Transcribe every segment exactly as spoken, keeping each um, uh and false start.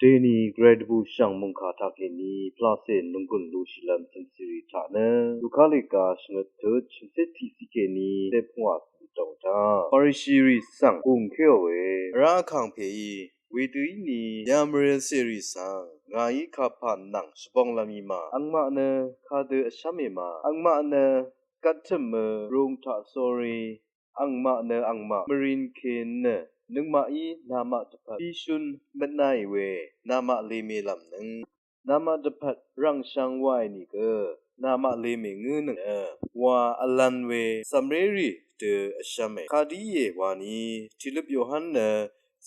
Deni gvray dvbù shv̀ng mòngkà taqkèní pvlacè nònggùn lushìlv́m cø̀mcèrì taq nø Luka lèga shvngøt tut shvngøt tiqcì kèní dèpvngwà cø̀m dòng taq Farishirì svng gùngkéò we vrá vkàngpèí wedø íni yamvril cèrì svng ngàí kapà nvng shvbonglv́m í ma, angmaq nø kadø vshv́me ma, angmaq nø gvttø̀mø rung taq sórí, angmaq nø angmaq mvrìnkèn nø nøngmaqí namaq dvpvt pishun mvtnaì we namaq lemèlv̀mnøng, namaq dvpvt rv̀ngshvng waì nìgø namaq lemè ngǿnøng nø wa vlv̄n we cv̀mrérì dø vshv́me. Kadø íe wani tìløp Yohan nø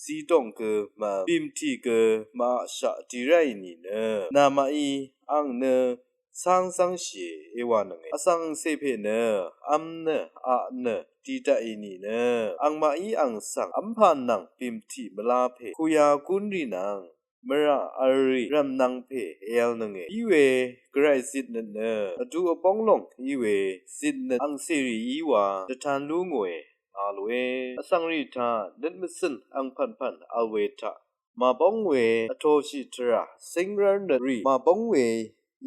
zidòng gø mv bìmtì gø mvaqshaq dì ráì nìnø namaqí ang nø cáng zv́ngshìe èwànønge. Vsvng angcè pè nø v̄m nø aq nø dì daqì nìnø angmaqí ang svng v́mpà nvng bìmtì mvlá pè kuya gúnrì nvng mvrà vrì rv̀mnvng pè èv̄lnønge. Iwe gvray zitnøt nø vdu vbóng lòng íwe zitnøt angcèrì í wa dvtan lú ngòe a lòe. Vsvngrì taq nøt mvcø̀n angpv̀npv̀n vl we taq màbóng we vtōshì tvrà cíngrv́r nøtrì màbóng we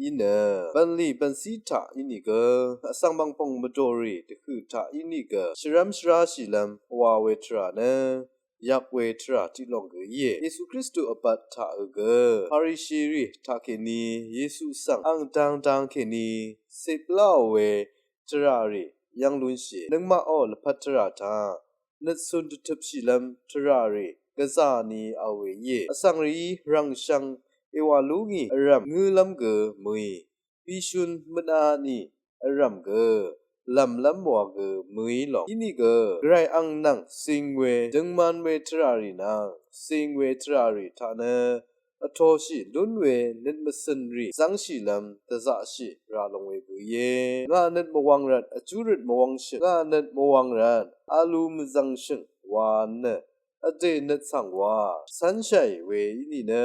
í nø bv̀nlì bv̀ncí taq ínìgø vsvng mv̀ngpòng mvdòrì dvhø̀ taq ínìgø shvrv́m shvráshìlv́m vwā we tvrà nø yvk we tvrà tiqlòng gø íe. Yesu Kristu vbat taq ø gø Farishirì taqkèní Yesu svng ang dangdang kèní ceplá we tvrà rì yv́ng lúnshìe. Nøngmaqò lvpat tvrà taq nøtcun dvtøpshìlv́m tvrà rì gvzà ni vl we íe. Vsvngrìí rv̀ngshvng èwà lú ngì vrv̀m ngǿlv́m gø mø̀í, bishun mvtna ni vrv̀m gø lv̀mlv́m wa gø mø̀í lòng. Inìgø gvray ang nvng cing we døngman we tvrà rì nvng cing we tvrà rì taq nø vtōshì lún we nøt mvcø̀n rì zv́ngshìlv́m dvzaqshì rà lòng we gø íe. Ngà nøt mvwvng rvt vjú røt mvwvngshøt, ngà nøt mvwvng rvt a lu mvzvngshø̀ng wa nø vdè nøt svng wa cv́nshàì we í nìnø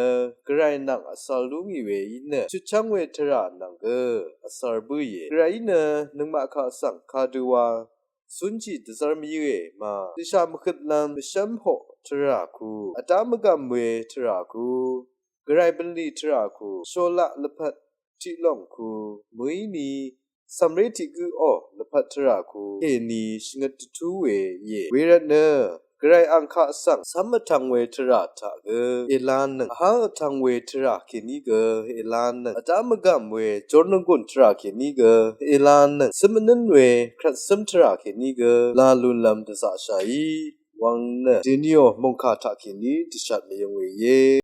gvray nvng vcvr lú ngì we í nø chutchv́ng we tvrà nvng gø vcvr bǿìe. Gvrayí nø nøngmaq kaq svng kadøwa cúnshì dvzv́r mvyǿe ma, dvshà mvhøtlv́m mvshv́m hoq tvrà ku, vdá mvgv̀m we tvrà ku, gvray bv̀nlì tvrà ku, sholaq lvpat tiqlòng ku mø̀í ni cv̀mré tiq gǿò lvpat tvrà ku kèní shvngøt dvtú we íe. Wervtnø gvray ang kaq svng cv́m vtvng we tvrà taq gø èlānnøng, vháng vtvng we tvrà kèní gø èlānnøng, vdá mvgv̀m we jórnònggùn tvrà kèní gø èlānnøng, cǿm vnǿn we krvt cǿm tvrà kèní gø lā lunlv̄m dvzaqshàí wvng nø dèníò mòngkà taqkèní dvshat mvyøng we íe.